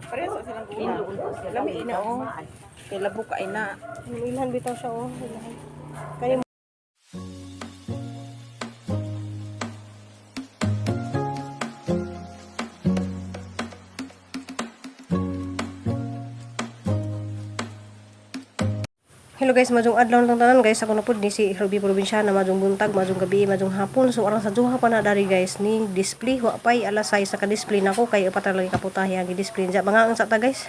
Pareho sa silang gula. Inlo unto siya. Lami ina oh. Kay labo ka ina. Ilhan bitaw siya oh. Ilhan. Kani. Hello guys, majong adlaw lang tanan guys. Ako na pud ni si Ruby Probinsyana, majong buntag, majong gabi, majong hapon. So aron sa duha pa na dari guys ning display wa pay alas 6 sa ka-display nako kay upat ra lagi kaputahe ang display. Diya mga ang sa ta guys.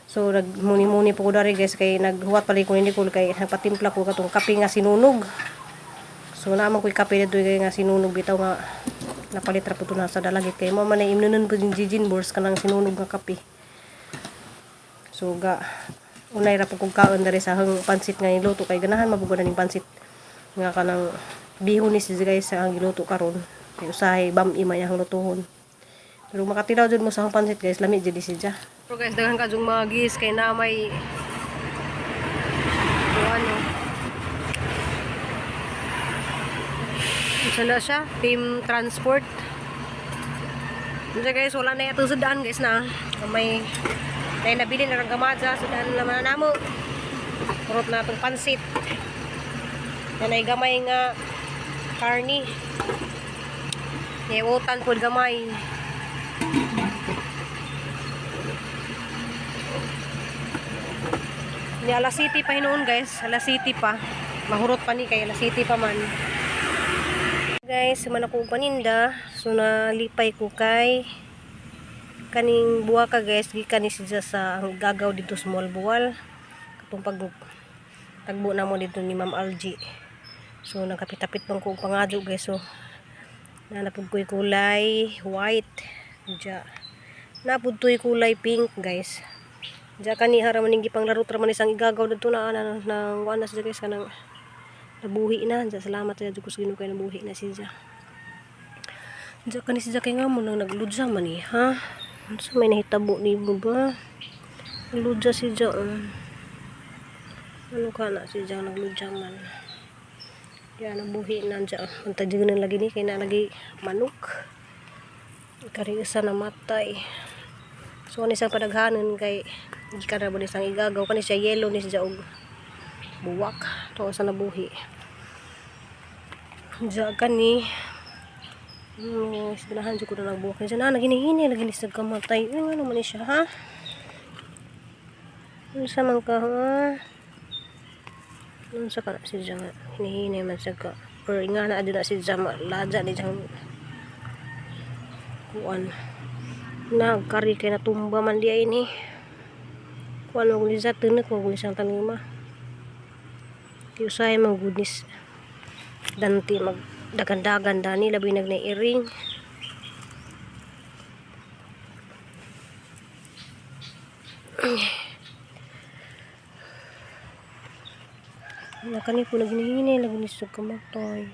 So nagmuni-muni po ko dari guys kay naghuwat pala ko ni Nicole kay nagpatimpla ko katong kape nga sinunog. So naman ko'y kape dito kay nga sinunog bitaw nga napalit ra po to na sa dalagit kay mo man ay imnunon po yung Gigin Bors kanang sinunog nga kape. So ga unay ra po kog kaon diri sa hang pansit nga niluto kay ganahan mabugo na ning pansit nga kanang bihon ni siya guys sa ang giluto karon. Kay usahay bam-i man ang lutuhon. Pero makatilaw jud mo sa hang pansit guys, lami jud siya. Pero guys, daghan ka jung mga gis kay na may ano. Unsa na siya? Team transport. Unsa guys, wala na itong sudan guys na. May na nabili na ng gamadya, sudan naman na namo. Purot na itong pansit. Yan ay gamay nga karni. Niutan po gamay. Ni Ala City pa hinuon guys, Ala City pa. Mahurot pa ni kay Ala City pa man. Guys, man ako og paninda. So nalipay ko kay kaning buwa ka guys, gikan ni siya sa gagaw dito sa Buwal. Katong pag tagbo na mo dito ni Ma'am Algie. So nagkapit-apit bang ko og pangadyo guys. So nanapod ko'y kulay white. Diya. Napud to'y kulay pink guys. Diya kani hara man ning gipang laro tra man isang igagaw dito na na nang kuan na siya guys kanang nabuhi na. Diya salamat sa Diyos Ginoo kay nabuhi na siya. Diya kani siya kay nga mo nang nagludya man ni ha. Unsa may nahitabo nimo ba? Nagludya si siya. Oh. Ano ka na siya nagludya man. Diya nabuhi na diya. Ang tadyagan lagi ni kay na lagi manok. Kari isa namatay. So ani isang padaghanon kay gikan ra mo ni isang igagaw kani siya yellow ni siya og buwak to sa nabuhi. Diya kani ganahan jud ko na nagbuwak niya na naginihini lagi ni sa kamatay. Uy, ano man ni siya ha? Unsa man ka ha? Unsa ka na siya nga hinihini man siya ka or nga na adto na siya ladya ni siyang kuan nagkari kay natumba man di ay ni kuan mo ni sa tunak mo ni siyang tanima. Di usahay man goodness danti mag dagan-dagan dani labi nag iring. Nakani po naghinihini lagi ni sa kamatay.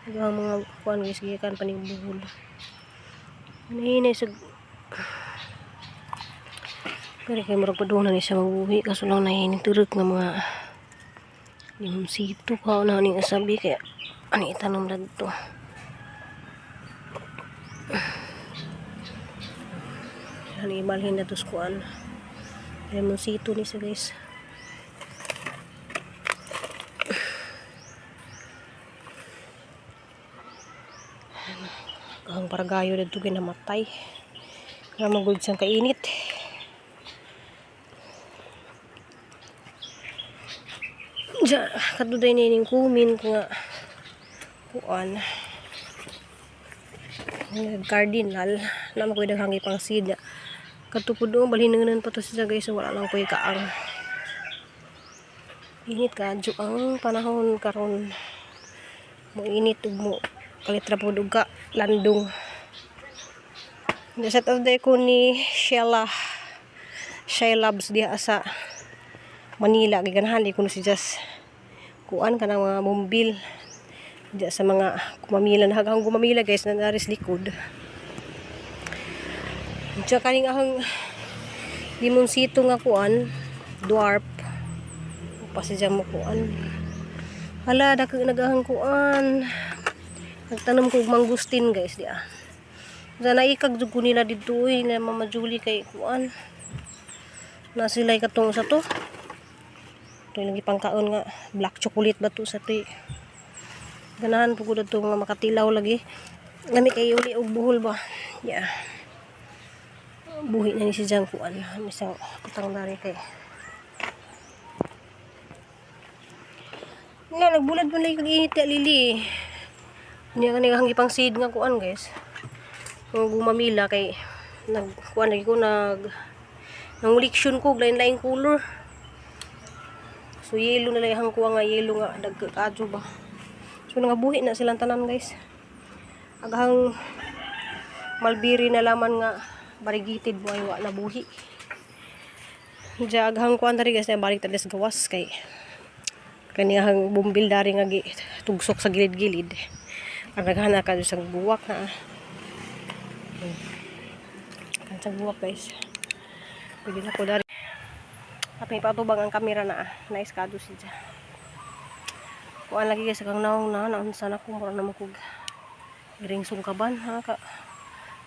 Ang mga kuan guys gikan pa ning buhol. Hinahinay sa kaya kay murag padung na ni siya mabuhi kaso lang nahihining turok nga mga limonsito ka na ning asabi kaya ani itanom dadto. Ani ibalhin na to sa kuan. Limonsito ni siya guys. Ang paragayo dito kay namatay. Kaya magud siyang kainit. Diya, kaduday ni ning kumin ko nga kuan. Cardinal na mo ko'y daghang pang seed niya. Kadto pud oh, balhinunan pa to siya guys, so wala lang ko'y kaang. Init kadyo ang panahon karon. Mo init ug mo kalitra pud og ka landong. Set up day ko ni Sheila. Sheila Labs diha sa Manila giganahan di ko no si Jas kuan kanang mga mumbil diya sa mga gumamila na haghang gumamila guys na naris likod. Diya kaning ahang limonsito nga kuan dwarf pa siya mo kuan. Hala, dako nagahang kuan. Nagtanom ko og mangustin guys diya. Sa naikag jud ko nila didto uy na Mama Julie kay kuan. Na sila katong sa to. Ito yung pangkaon nga black chocolate ba to sa to eh. Ganahan po ko dito nga makatilaw lagi. Lami kay uli og buhol ba. Yeah. Buhi na ni si Jang kuan. Misang putang dari kay. Nga nagbulad man lagi kag init ya lili. Niya kani hanggi pang seed nga kuan, guys. Kung gumamila kay nag kuan lagi ko nag nanguliksyon ko lain-lain color. So yellow na lang ang kuha nga yellow nga dagkadyo ba. So nangabuhi na silang tanan, guys. Aghang malbiri na laman nga variegated mo ay wa na buhi. Diya aghang kuan dari, guys, na balik ta sa gawas kay kaniyang bumbil dari nga gi tugsok sa gilid-gilid. Ang naghana ka sa buwak na. Kan sa buwak, guys. Pwede na ko dari. At may patubang ang kamera na ah. Nice kado siya. Kuan lagi, guys, kang naong na naunsa na ko mura na mo kog iring sungkaban ha ka.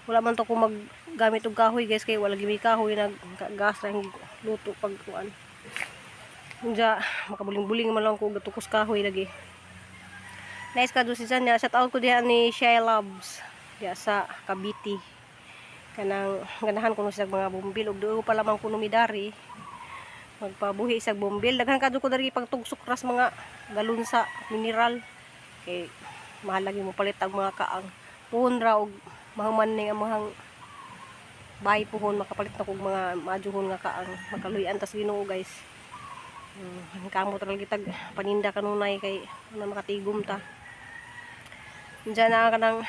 Wala man to ko maggamit og kahoy, guys, kay wala gimi kahoy, nag gas ra ang luto pag kuan. Unja makabuling-buling man lang ko og tukos kahoy lagi. Nice kado si Zanya. Shout out ko diha ni Shai Loves diha sa Cavite. Kanang ganahan ko no siya mga bumbil ug duo pa lamang kuno midari magpabuhi sa bombil. Daghan kadto ko diri pagtugsok ras mga galon sa mineral kay mahal lagi mo palit ang mga kaang puhon ra og mahuman ning among bahay puhon makapalit na kog mga maadyohon nga kaang makaluy-an tas Ginoo, guys. Kamot ra lagi tag paninda kanunay kay ano makatigom ta. Diyan na kanang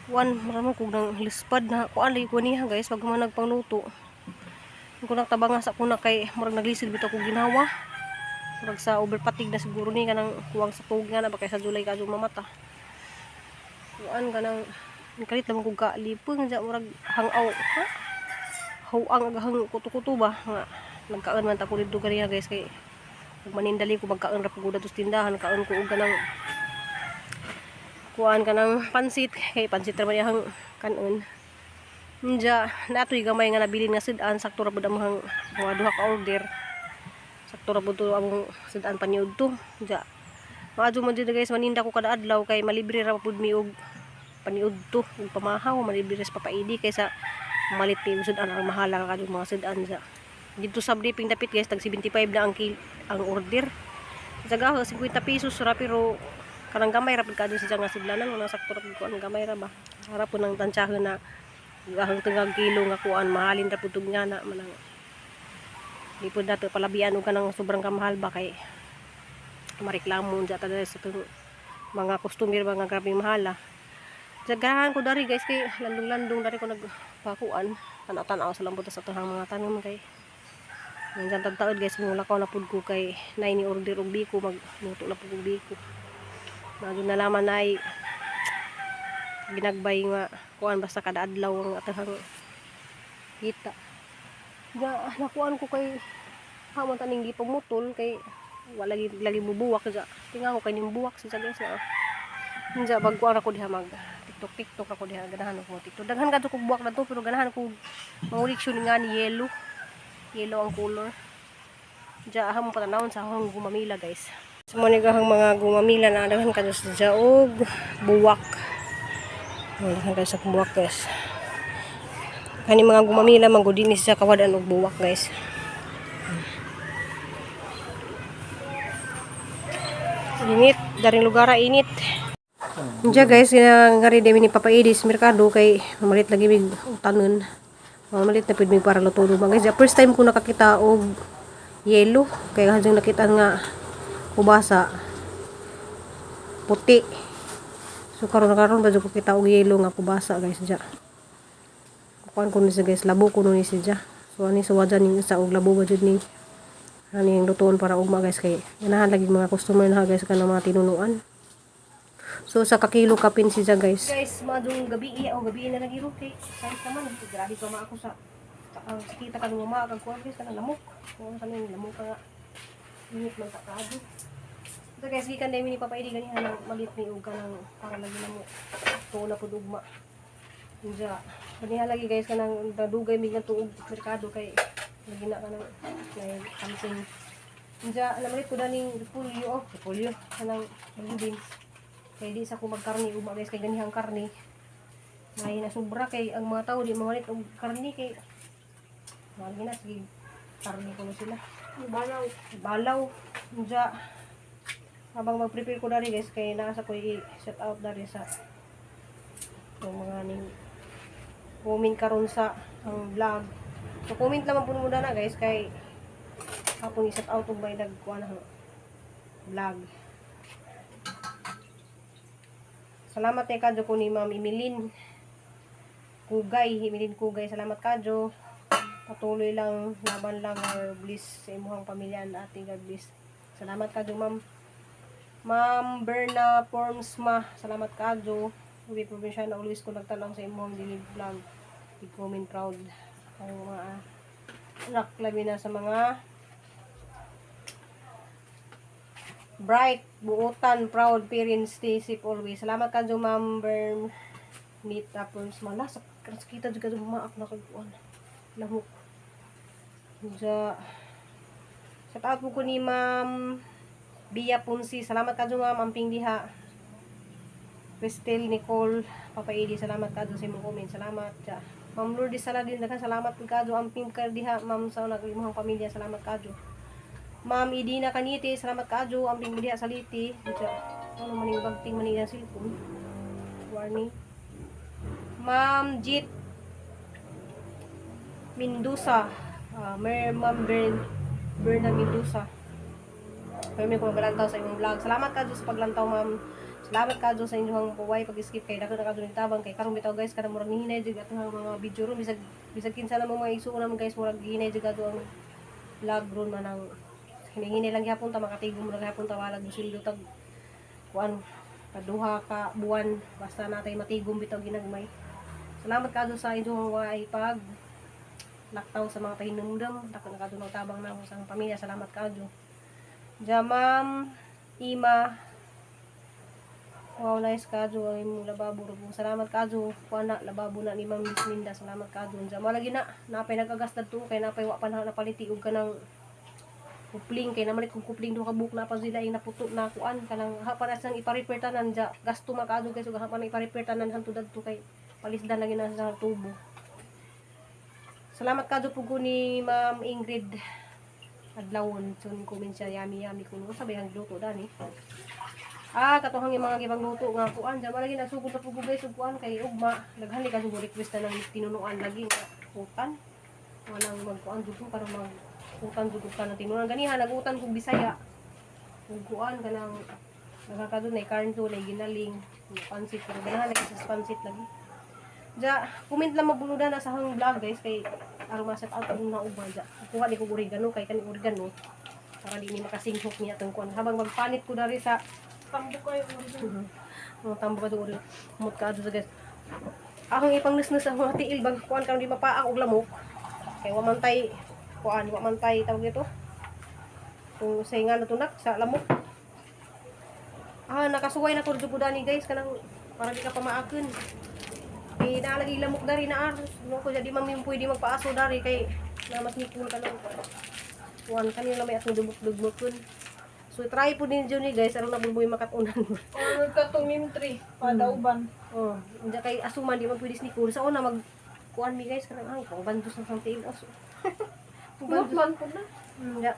kuan maramo kog nang lispad na kuan lagi ko niya, guys, pag man nagpangluto. Ko nagtabanga sa kuna kay murag naglisod bitaw kog ginawa. Murag sa overpatig na siguro ni kanang kuwang sa tug nga na ba kay sa July kadyo mamata. Kuan kanang kalit lamang kog kalipong diya murag hangaw ha? Hawang agahang kuto-kuto ba nga nagkaon man ta ko didto ganiha, guys, kay ug manindali ko magkaon ra pud ko sa tindahan, kaon ko og kanang kuan kanang pansit kay pansit ra man iyang kanon. Unja, natoy gamay nga nabilin nga sud-an, sakto ra pud ang mga duha ka order. Sakto ra pud to among sud-an paniud to. Unja. Maadyo man jud, guys, maninda ko kada adlaw kay malibre ra pud mi og paniud to ug pamahaw, malibre ra sa papaidi kaysa malit mi og sud-an ang mahala ka kadtong mga sud-an sa dito sa Briefing dapit, guys, tag 75 na ang order. Sa gaho 50 pesos ra pero kanang gamay ra pud kadto sa nga sudlanan nga sakto ra pud ko ang gamay ra ba. Ara po nang tansyahon na gahang tungag kilo nga kuan mahalin ra pud tug nga na manang di pud nato palabian og kanang sobrang kamahal ba kay mareklamo unja ta sa itong mga customer ba nga grabeng mahala. Jagahan ko dari, guys, kay landong-landong dari ko nagpakuan. Tanaw-tanaw sa lambot sa atong mga tanom kay Minsan tagtaod, guys, mula ko na pud ko kay nay ni order og biko, magluto na pud og biko. Mao nalaman ay ginagbay nga kuan basta kada adlaw ang atahang kita. Ga nakuan ko kay hamon taning gipamutol kay wala lagi lagi mubuwak sa tinga ko kay ning buwak sa, guys, na. Unja bagkuan ako diha mag TikTok TikTok ako diha, ganahan ako mo TikTok. Daghan kadto kog buwak na to pero ganahan ko manguliksyon nga ni yellow. Yellow ang color. Diya ahang mo patanawon sa ahang gumamila, guys. Sa mo ni gahang mga gumamila na daghan kadto sa dya og buwak. Daghan kadto sa buwak, guys. Kani mga gumamila man gud dinhi sa kawad-an og buwak, guys. Init, daring lugar init. Diya, guys, ngari demi ni Papa Edis merkado kay mamalit lagi mig utanon. Mamalit na pud mig para luto mga, guys. First time ko nakakita og yellow kay hanjang nakita nga kubasa puti. So karon karon ba jud ko kita og yellow nga kubasa, guys, diya. Kuan ko ni siya, guys, labo ko ni siya. So ani suwajan ning isa og labo ba jud ni ani ang lutuon para ugma, guys, kay ganahan lagi mga customer na, guys, kanang mga tinunuan. So sa kakilo kapin siya, guys. Guys, madung gabi iya o gabi na lagi ro kay kahit naman grabe pa ma ako sa ang kita ka mama kag kuan, guys, kanang lamok. Kung sa ning lamok ka nga init man ta kaado. So guys, gikan dai mi ni Papa Edi ganihan nang malit mi og kanang para lagi na mo tuo na pud ugma. Unja. Kaniha lagi, guys, kanang nadugay mig tuog merkado kay lagi na kanang may something. Unja, namalit ko daning repolyo, oh, repolyo kanang green beans. Kay di sa ko magkarni ugma, guys, kay ganihang karni. May nasubra kay ang mga tao di mamalit og karni kay mahal na, sige karni ko na sila. Balaw. Balaw. Unja, habang mag-prepare ko dari, guys, kay nasa ko i-set out dari sa yung mga ning comment karon sa ang vlog. So comment naman po muna na, guys, kay hapon i-set out og may nagkuha na vlog. Salamat kay kadyo ko ni Ma'am Emilin Kugay, Emilin Kugay. Salamat kadyo. Patuloy lang, laban lang, or bliss sa imuhang pamilya and ate, God bless. Salamat kadyo, Ma'am. Ma'am Berna Formsma, salamat kadyo. Uwi probinsya na always ko nagtanong sa imuhang daily vlog. I-comment proud ang mga anak, labi na sa mga bright, buutan, proud parents, stay safe always. Salamat kadyo, Ma'am Bern Nita Formsma. Nasa kita juga maak na kagkuan. Lamok. Sa Shout out po ko ni Ma'am Bia Punsi. Salamat kadyo, Ma'am. Amping diha. Cristel Nicole Papaidi. Salamat kadyo sa imong comment. Salamat. Ja. Ma'am Lourdes Saladin. Daghan salamat po kadyo. Amping ka diha, Ma'am, sa una imong pamilya. Salamat kadyo. Ma'am Idina Kanite. Salamat kadyo. Amping diha sa Liti. Ja. Ano man yung bagting man yung cellphone. Warning. Ma'am Jit Mendoza. Ah, Mer Ma'am Berna Mendoza. Kami ko maglantaw sa imong vlog. Salamat kadyo sa paglantaw, Ma'am. Salamat kadyo sa inyong puway pag-skip kay dako na kadyo nagtabang kay karon bitaw, guys, kada murag nihinay jud atong mga video ron bisag bisag kinsa na mo mga igsuon naman, guys, murag gihinay jud ato ang vlog ron man ang hinahinay lang gyapon ta makatigom ra gyapon ta, wala sweldo tag kuan kaduha ka buwan, basta natay matigom bitaw ginagmay. Salamat kadyo sa inyong way pag laktaw sa mga pahinumdum. Dako na kadyo tabang na sa ang pamilya. Salamat kadyo. Ja, Ma'am Ima. Wow, nice kadyo ang imong lababo. Rubo. Salamat kadyo. Kuha na, lababo na ni Ma'am Minda. Salamat kadyo. Ja, mao lagi na. Napay nagagas dadto kay napay wa pa na napaliti og kanang kupling kay namalit kung kupling duha ka buok na pa sila yung naputo na kuan kanang hapa na siyang ipa-repair tanan ja gasto makadyo, guys, ug hapa na ipa-repair tanan hantud dadto kay palisdan lagi na sa tubo. Salamat kadyo po ko ni Ma'am Ingrid Adlawon. So ning comment siya, yummy yummy kuno sabi ang luto dani. Ah, katuhang yung mga gibang luto nga kuan ja lagi nagsugod na po ko, guys, ug kuan kay ugma daghan ni kadyo request na ng tinunuan lagi nga utan walang magkuan jud ko karon mag utan jud ka ng tinunan ganiha nagutan kog Bisaya ug kuan kanang nagkakadto na karnto na ginaling pansit pero ganahan lagi sa pansit lagi. Ja, comment lang mabunudan na sa akong vlog, guys, kay aron ma-set out ang nauban ja. Kuha ni ko oregano kay kani oregano para di ni makasinghok niya atong kuan habang magpanit ko dari sa Tambo kayo. Mga tambo ka doon. Umot ka sa, guys. Akong ipangnisnis ang mga tiil bag kuan karon di mapaak og lamok. Kay wa man tay kuan, wa man tay tawag dito. Kung say nga natunak sa lamok. Ah, nakasuway na ko dito dani, guys, kanang para di ka pamaakon. Kay naalagi lamok dari na ar. No ko di man yung pwede magpaaso dari kay na mas nikul ka lang kuan. Kuan kanila may atong dubok-dubokon. So try po din ni, guys, aron na bulboy makatunan. Or katong neem tree. Padauban. Oh, hindi kay asuman di man pwede snikul. Sa una mag kuan mi, guys, kanang ay pang bandos na sang tiil aso. Kumot man po na. Hindi.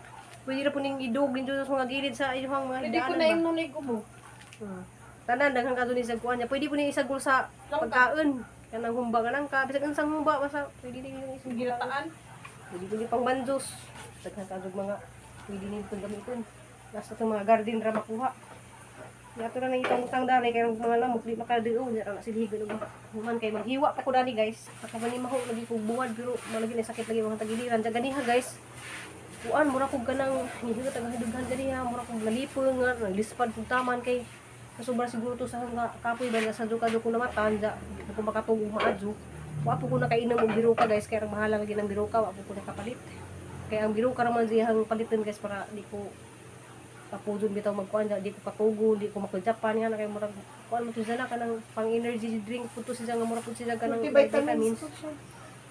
Pwede ra po ning idog din sa mga gilid sa inyong mga Pwede ko higdaanan na ba? yung nunay ko mo. Tanan daghan ka dun sa kuan niya. Pwede po ning isagol sa Langka. pagkaon. Kanang humba ka lang ka bisag unsang humba basta pwede din yung isagol. Ginataan. Pwede po ning pang bandos. Daghan ka dun mga pwede ning pang gamiton. Basta itong mga garden ra makuha. Yato na nang itang dali kay mga lamok di makadio nya ra na silhigon og human kay maghiwa pa ko dani, guys. Nakaman ni maho lagi kog buwad pero malagi na sakit lagi mga tagiliran. Ja ganiha, guys. Kuan mura kog kanang hihuot ang dughan ganiha mura kog nalipong nga naglispad kog taman kay sobra siguro to sa nga kapoy ba sa duka ko namatan ja di ko makatug maadyo. Wa po ko nakainom og biruka, guys, kay ang bahala lagi ng biruka wa po ko nakapalit. Kay ang biruka ra man siyang paliton, guys, para di ko kapudon bitaw magkuan di ko katugo, di ko makadjapan nga na kay murag Kuan mo to siya na kanang pang energy drink pud to siya nga mura pud siya kanang Multivitamins vitamins. po siya.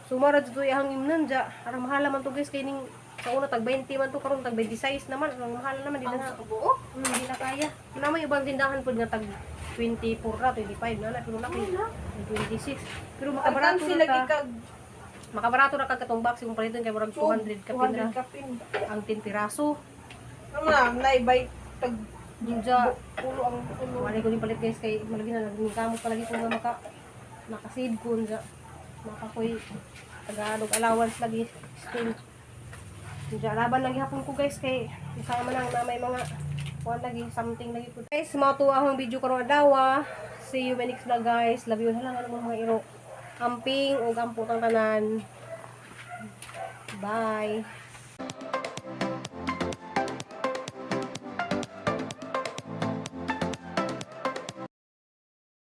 So mara dito iyang imnan ja. Arang mahala man to, guys, kay ning sa una tag 20 man to, karon tag 26 naman. Ang mahala naman di Ang na. sa kabuo. Di na kaya. Na may ubang tindahan pud nga tag 24 ra, 25 na na, pero na Ano na? 26. Pero makabarato Makabaranti na lagi ka. kag Makabarato ra kag katong box kung paliton kay murag 200 kapin ra 200 kapin. ang 10 piraso. Ano na, naibay tag Unja, pulo ang pulo. wala ko din palit, guys, kay malagi na naging kamot palagi ko nga makasave ko unja. Makakoy Tagalog allowance lagi still. Unja, laban lang gihapon ko, guys, kay kasama lang na may mga kuan lagi, something lagi po. Guys, mao to akong video karong adlaw. See you my next vlog, guys. Love you lang ano mga iro. Amping ug amputang tanan. Bye.